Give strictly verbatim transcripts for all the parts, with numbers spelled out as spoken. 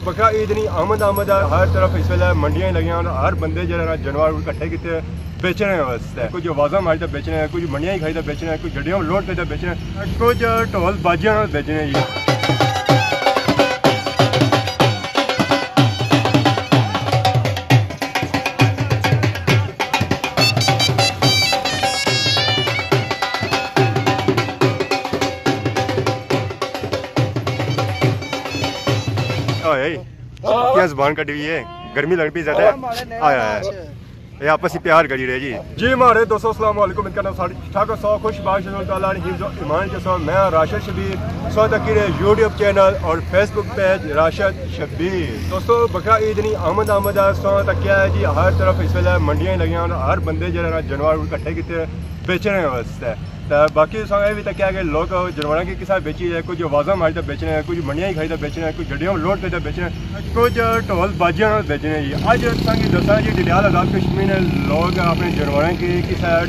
بکرا عید نی آمد آمد ہے، ہر طرف اس ویلے منڈیاں ہی لگیاں ہن، ہر بندے جیڑھے نا جانور اکٹھے کیتے بیچنے واسطے، کچھ آوازاں ماری تے بیچنے، کچھ منڈیاں ہی کھائی تے بیچنے، کچھ گڈیاں لوڈ کری تے بیچنے، کچھ ڈھول باجیاں نال بیچنے جی۔ آئے، کیا زبان کٹی ہوئی ہے، گرمی لگ پئی زیادہ ہے۔ آیا ہے۔ یہ آپس ہی پیار کری رہے جی۔ جی مہاڑے دوستو، السلام علیکم، امید کرنا سارے ٹھیک ٹھاک ہو، سو خوش باش ہو، اللہ نے حفظ و ایمان کے ساتھ۔ میں راشد شبیر، سو تک رہے یوٹیوب چینل اور فیس بک پیج راشد شبیر۔ دوستو، بکرا عید نی آمد آمد ہے، سو تک کیا ہے جی، ہر طرف اس ویلے منڈیاں ہی لگیاں ہن، ہر بندے جیڑھے نا جانور اکٹھے کیتے بیچنے واسطے۔ تے باقی تساں اے وی تکیا کہ لوگ جانوراں کی کسا بیچی ہے، کچھ آوازاں ماری تے بیچنے، کچھ منڈیاں ہی کھائی تے بیچنے، کچھ گڈیاں لوڈ کری تے بیچنے، کچھ ڈھول باجیاں نال بیچنے جی۔ اج تساں کی دساں جی ڈڈیال آزاد کشمیر نے لوگ اپنے جانوراں کی کسا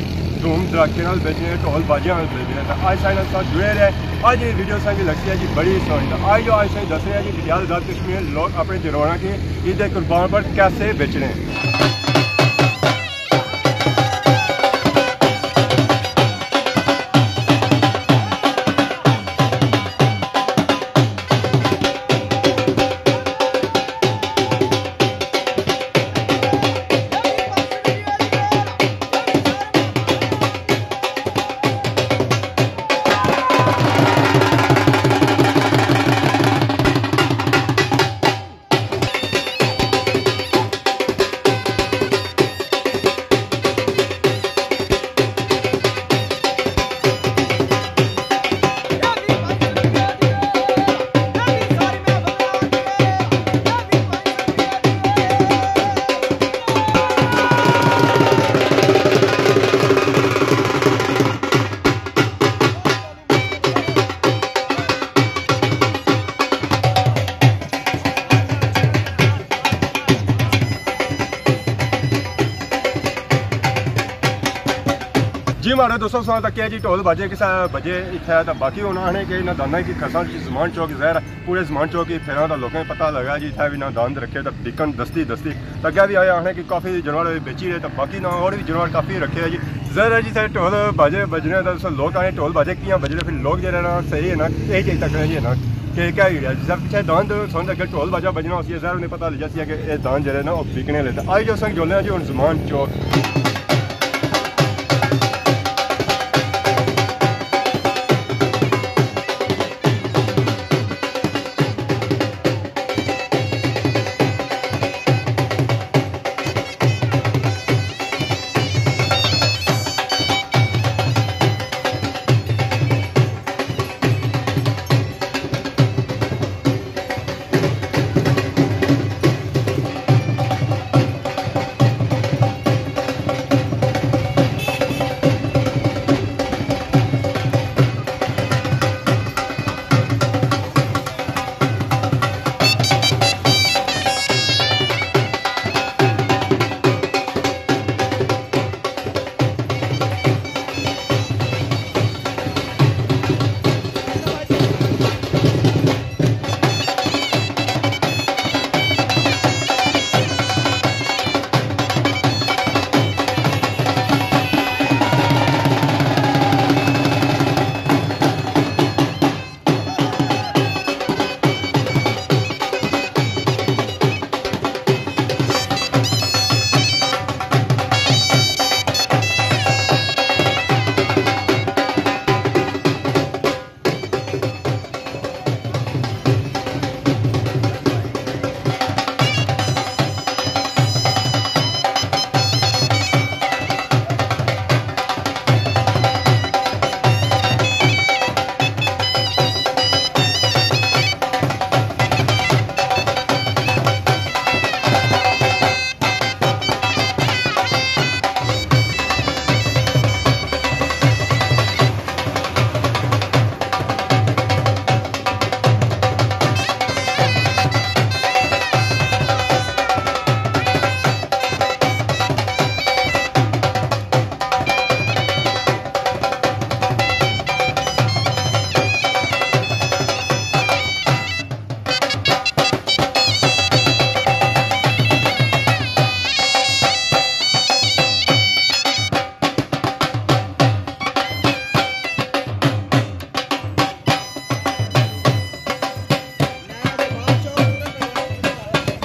دھوم دھڑاکے نال بیچنے، ڈھول باجیاں نال بیچنے۔ تے اج ساڈے نال ساتھ جڑے رہے، اج یہ ویڈیو تساں کی لگسی ہے جی بڑی سوہنی۔ تے اج جو اج تساں کی دس رہے ہیں جی ڈڈیال آزاد کشمیر نے لوگ اپنے جانوراں کی عید قربان پر کیسے بیچنے۔ جی مہاڑے دوستو، سنا تک کیا جی ڈھول باجے کسا بجے اتھے، تے باقی ہن آنے کہ انہاں دانا کی کھساں جی زمان چوک ظاہر ہے، پورے زمان چوک کی پھیرا تے لوکاں کی پتہ لگا جی اتھے وی انہاں داند رکھے تے بکن دستی دستی۔ تے اگے وی آئے آنے کہ کافی جانور بیچی رہے، تے باقی نہ اور وی جانور کافی رکھے ہیں جی۔ ظاہر ہے جی اتھے ڈھول باجے بجنے تے لوک آنے ڈھول باجے کیاں بجنے، پھر لوک جیڑے نا صحیح ہے نا، اے چیز تکنے جی ہے نا کہ کیا ہی رہا جی۔ سب پچھے داند سن اگے ڈھول باجا بجنا ہوسی ہے، ظاہر انہیں پتہ لگا سی کہ اے داند جیڑے نا او بکنے لے۔ تے آئی جو اساں جولنے جی ہن زمان چوک۔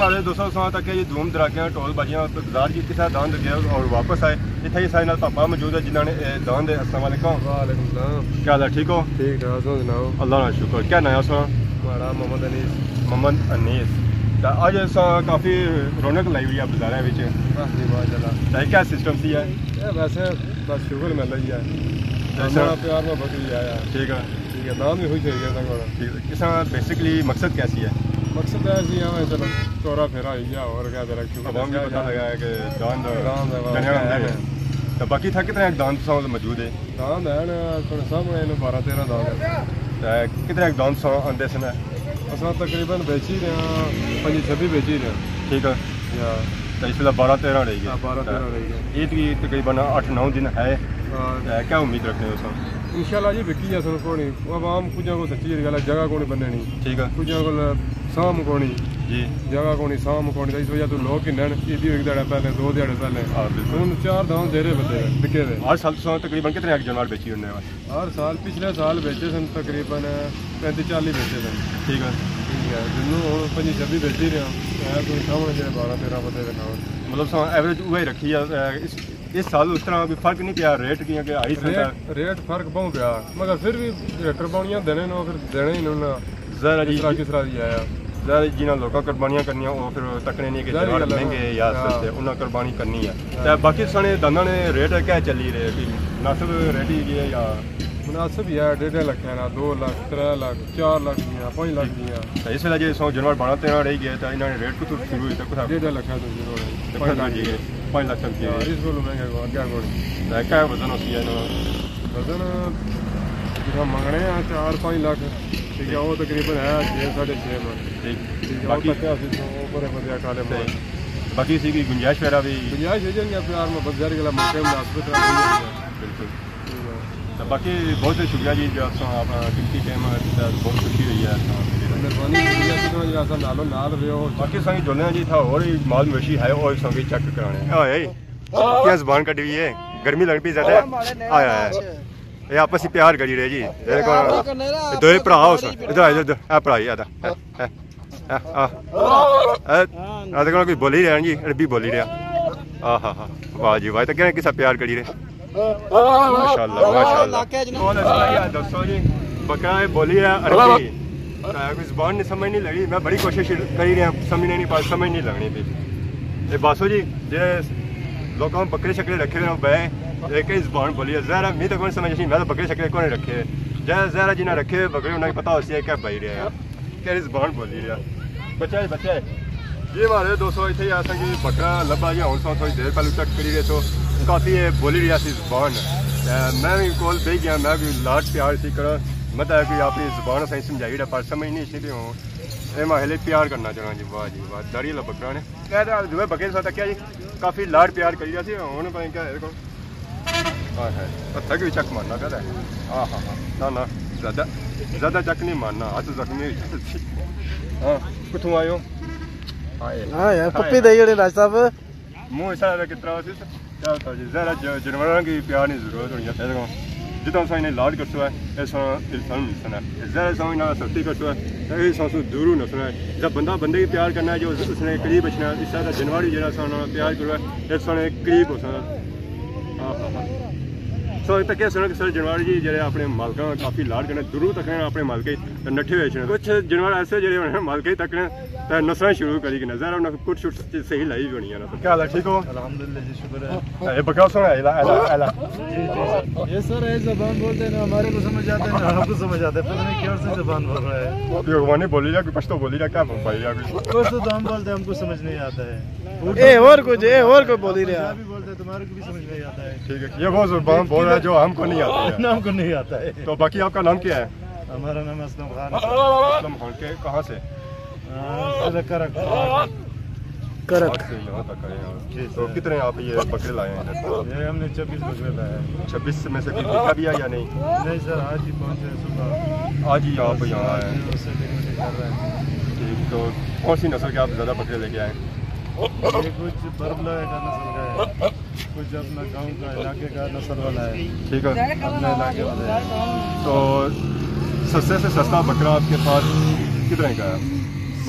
سارے دوستو، اساں تک یہ دھوم دھڑاکیاں، ٹول باجیاں، بازار کی کسا داند گئے اور واپس آئے۔ اتھے ہی سارے نال پاپا موجود ہے، جنہاں نے، اے، داند ہے۔ السلام علیکم۔ وعلیکم السلام۔ کیا حال ہے؟ ٹھیک ہو؟ ٹھیک ٹھاک، تساں سناؤ؟ اللہ کا شکر۔ کیا نام ہے اساں؟ ہمارا محمد انیس۔ محمد انیس۔ تے اج اساں کافی رونق لائی ہوئی ہے بازاراں وچ۔ واہ جی واہ، چلا۔ تے کیا سسٹم سی ہے؟ اے ویسے بس شکر مل رہی ہے۔ اچھا۔ ہمارا پیار محبت بھی آیا۔ ٹھیک ہے۔ ٹھیک ہے، نام بھی ہوئی چاہیے تھا ہمارا۔ ٹھیک ہے۔ اساں بیسیکلی مقصد کیا سی ہے؟ مقصد ہے جی، ہاں، چلو، تورا پھیرا ہوئی گیا، اور کیا ذرا شکر عوام بھی پتہ لگا ہے کہ داند داند ہے، دنیا کیا میں ہے۔ تو باقی تھا کتنے داند ساں موجود ہے؟ داند ہے نا، تھوڑے سامنے نے بارہ تیرہ داند ہے۔ تے کتنے داند ساں آندے سن؟ اساں تقریباً بیچی رہے ہیں، پنجی چھبی بیچی رہے ہیں۔ ٹھیک ہے۔ یا۔ تو اس ویلے بارہ تیرہ رہ گئے۔ ہاں، بارہ تیرہ رہ گئے۔ عید کی تقریباً اٹھ نو دن ہے۔ ہاں۔ تے کیا امید رکھنے ہو سر؟ انشاءاللہ جی، وکی جاسن کونی۔ عوام کجھاں کو سچی گل ہے، جگہ کونی بننی۔ ٹھیک ہے۔ کجھاں کو سام کونی۔ جی۔ جگہ کونی، سام کونی۔ اس وجہ تو لوگ گھنن، عیدی ایک دیہاڑے پہلے، دو دیہاڑے پہلے۔ ہاں، بالکل۔ ہن چار داند دیرے بدے وکے ہوئے۔ ہر سال تساں تقریباً کتنے ایک جانور بیچی ہونے ہو؟ ہر سال، پچھلے سال بیچے سن تقریباً پینتی چالی بیچے سن۔ ٹھیک ہے۔ ٹھیک ہے، جنوں ہن پنجی چھبی بیچی رہے ہیں، ہے کوئی سامنے جڑے بارہ تیرہ بدے دکھاؤ۔ مطلب ساں ایوریج اوہی رکھی ہے، اے، اس، اس سال اس طرح بھی فرق نہیں پیا ریٹ کی، کہ آئی سن ریٹ، ریٹ فرق بہت پیا، مگر پھر بھی قربانیاں دینے نو، پھر دینے ہی نو نا۔ ظاہر ہے جی، کس طرح، کس طرح دی آیا۔ ظاہر ہے جنہاں لوکاں قربانیاں کرنیاں، وہ پھر تکنے نہیں کہ ظاہر جانور گل ہے نا۔ مہنگے یا ہاں۔ سستے، انہاں قربانی کرنی ہے۔ ہاں۔ تے باقی سانے دانداں نے ریٹ کیا چلی رہے؟ کوئی مناسب ریٹ ہی ہے یا؟ مناسب ہی ہے، ڈیڑھ ڈیڑھ لکھ ہے نا، دو لکھ، ترے لکھ، چار لکھ دیاں، پانچ لکھ دیاں۔ تے اس ویلے جے سو جانور بارہ تیرہ رہی گئے، تے انہاں نے ریٹ کتھوں شروع ہوئی تے کتھا؟ ڈیڑھ ڈیڑھ لکھ ہے تو شروع ہوئی۔ تے پانچ لکھ دیے، پانچ لکھ تک دیے۔ ہاں، اس کولوں مہنگے کو اگے کوئی۔ تے کیا وزن ہوسی ہے انہاں؟ وزن جتنا منگنے ہیں چار پانچ لکھ، ٹھیک ہے، وہ تقریباً ہے چھ، ساڑھے چھ من۔ ٹھیک۔ ٹھیک ہے، باقی وہ تک ہے، اوپر ہے، بدیا کالے مال۔ صحیح۔ باقی اسی کی گنجائش وغیرہ بھی؟ گنجائش ہے جی، پیار محبت ظاہر گلا موقع مناسبت ہے۔ بالکل۔ ٹھیک ہے۔ تو باقی بہت بہت شکریہ جی، جو آپ اپنا قیمتی ٹائم دیتا، بہت خوشی ہوئی ہے۔ مہربانی، شکریہ، تساں جڑا سا نالو نال رہے ہو۔ باقی سانگی جلنے ہیں جی، تھا اور بھی مال مویشی ہے، اور سانگی چیک کرانے ہیں۔ آئے، آئے۔ کیا زبان کٹی ہوئی ہے؟ گرمی لگ پئی زیادہ ہے؟ آیا، آیا۔ یہ آپس ہی پیار کری رہے جی۔ یہ کون؟ یہ دوئے بھرا ہو سن۔ ادھر آ، ادھر، ادھر۔ اے بھرا ہی آدھا۔ اے، اے، آ۔ اے، آ تے کوئی بولی رہا جی، عربی بولی رہا۔ آہا ہا۔ واہ جی واہ، تے کہنے کسا پیار کری رہے۔ ماشاءاللہ، ماشاءاللہ۔ کون ہے سنا یار، دسو جی۔ بکرا ہے، بولی ہے عربی۔ تے کوئی زبان نہیں سمجھ نہیں لگی، میں بڑی کوشش کری رہا سمجھنے نہیں، پر سمجھ نہیں لگنی پئی۔ اے باسو جی، جے لوکاں بکرے شکرے رکھے ہوئے بے، اے کئی زبان بولی ہے؟ ظاہر ہے، میں تو کون سمجھ نہیں، میں تو بکرے شکرے کون رکھے۔ جے ظاہر ہے، جنہاں رکھے ہوئے بکرے، انہاں کی پتہ ہوسی ہے کیا بھائی رہا ہے، کہڑی زبان بولی رہا۔ بچہ ہے، بچہ ہے۔ جی ہمارے دوستو، اتھے ہی اساں کی بکرا لبھا جی، ہن سو تھوڑی دیر پہلے چیک کری رہے سو، کافی یہ بولی رہا سی زبان۔ تے میں بھی کول بہ گیا، میں بھی لاڈ پیار سی کرا، مطلب کوئی اپنی زبان اساں سمجھائی رہا، پر سمجھ نہیں سی تے ہوں۔ اے ماحلے پیار کرنا چاہنا جی، واہ جی واہ، داری والا بکرا نے۔ کہہ رہا دوے بکرے ساتھ کیا جی، کافی لاڈ پیار کری رہا سی، ہن پتہ نہیں کیا ہے۔ ہائے ہائے، ہتھا کی بھی چک مارنا کہہ رہا ہے۔ ہاں ہاں ہاں، نہ نہ، زیادہ، زیادہ چک نہیں مارنا، ہاتھ زخمی ہوئی جاسی۔ ہاں، کتھوں آئے ہو؟ ہائے۔ ہاں یار، پپی دئی جڑے راج صاحب۔ منہ اس طرح کتنا سی۔ کیا ہوتا جی، ظاہر ہے ج-، جانوراں کی پیار نی ضرورت ہونی ہے، پہلے جتنا اساں انہیں لاڈ کرسو ہے، ایسا انسان نسنا ہے۔ ظاہر ہے اساں انہاں سختی کرسو ہے، تے ایسا سو دوروں نسنا ہے۔ جب بندہ بندے کی پیار کرنا ہے، جو اس نے قریب اچھنا ہے، اس طرح جانور ہی جڑا اساں انہاں پیار کرو ہے، ایسا نے قریب ہو سکنا۔ ہاں، ہاں، ہاں۔ سو اتنا کہہ سکنا کہ سارے جانور جی جڑے اپنے مالکاں کافی لاڈ کرنے، دوروں تک اپنے مالکے تے نٹھے ہوئے اچھنے۔ کچھ جانور ایسے جڑے ہونے مالکے تک نے تے نسنا شروع کری کنے۔ ظاہر ہے انہاں کٹ شٹ چیز صحیح لائی بھی ہونی ہے نا۔ کیا حال ہے، ٹھیک ہو؟ الحمدللہ جی، شکر ہے۔ اے بکرا سونا ہے، ایلا، ایلا، ایلا۔ جی، جی، سر۔ یہ سر ایک زبان بولتے ہیں نا، ہمارے کو سمجھ آتے ہیں نا، آپ کو سمجھ آتے ہیں، پتہ نہیں کیا سی زبان بول رہا ہے۔ کوئی افغانی بولی رہا، کوئی پشتو بولی رہا، کیا بولی رہا کوئی؟ پشتو تو ہم بولتے ہیں، ہم کو سمجھ نہیں آتا ہے۔ اردو اے اور کچھ، اے اور کوئی بولی رہا۔ پنجابی بولتے ہیں، تمہارے کو بھی سمجھ نہیں آتا ہے۔ ٹھیک ہے، یہ وہ زبان بول رہا ہے جو ہم کو نہیں آتی ہے۔ ہم کو نہیں آتا ہے۔ تو باقی آپ کا نام کیا ہے؟ ہمارا نام اسلم خان ہے۔ اسلم خان کے کہاں سے؟ ہاں، ضلع کرک۔ کرک۔ آج سے یہاں تک آئے ہیں۔ جی تو سر۔ کتنے آپ یہ بکرے لائے ہیں ادھر؟ یہ ہم نے چھبیس بکرے لائے ہیں۔ چھبیس میں سے کوئی بکا بھی ہے یا نہیں؟ نہیں سر، آج ہی پہنچے ہیں صبح۔ آج ہی آپ یہاں آئے ہیں۔ آج ہی سیٹنگ ویٹنگ کر رہے ہیں۔ ٹھیک، تو کون سی نسل کے آپ زیادہ بکرے لے کے آئے ہیں؟ یہ کچھ بربلا کا نسل کا ہے، کچھ اپنا گاؤں کا، علاقے کا نسل والا ہے۔ ٹھیک ہے۔ اپنے علاقے والا ہے۔ تو سستے سے سستا بکرا آپ کے پاس کتنے کا ہے؟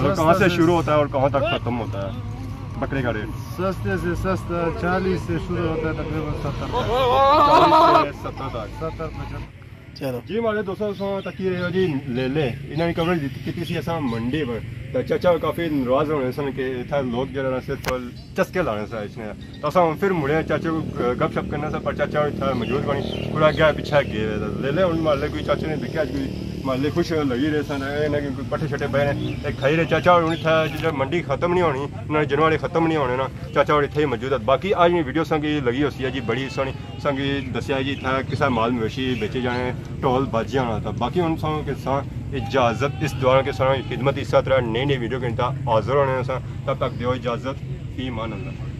مطلب، کہاں سے شروع ہوتا ہے اور کہاں تک ختم ہوتا ہے بکرے کا ریٹ؟ سستے سے سستا چالیس سے شروع ہوتا ہے، تقریباً ستر تک۔ چالیس سے ستر تک۔ ستر پچہتر۔ چلو۔ جی، ہمارے دوستو، تساں تکی رہے ہو جی لیلے، انہاں نے کوریج کیتی سی اساں منڈی پر۔ تے چاچا کافی ناراض ہونے سن کہ اتھا لوگ جڑا نا صرف چسکے لانے سن اس نے۔ تو اساں ہن پھر مڑے چاچے کو گپ شپ کرنا سا، پر چاچا اتھا موجود کونی، تھوڑا اگے پچھے گئے ہوئے۔ لیلے ہن مہلے کوئی چاچے نے دیکھیا، کوئی مہلے خوش لگی رہے سن، اے نہ کہ کوئی پٹھے شٹھے پے نے۔ ایک کھائی رہے چاچا ہن اتھا، جدھر منڈی ختم نہیں ہونی، انہاں نے جنواڑے ختم نہیں ہونے نا، چاچا ہن اتھے ہی موجود ہے۔ باقی اج نی ویڈیو سنگی لگی ہوسی ہے جی، بڑی سونی سنگی دسیا جی، اتھا کسا مال مویشی بیچے جانے، ٹول باجیاں ہونا تھا۔ باقی ہن سانوں کہ ساں اجازت، اس دوران کہ سانوں خدمت اس طرح نئی نئی ویڈیو کے ساتھ حاضر ہونے ساں۔ تب تک دیو اجازت، فی امان اللہ۔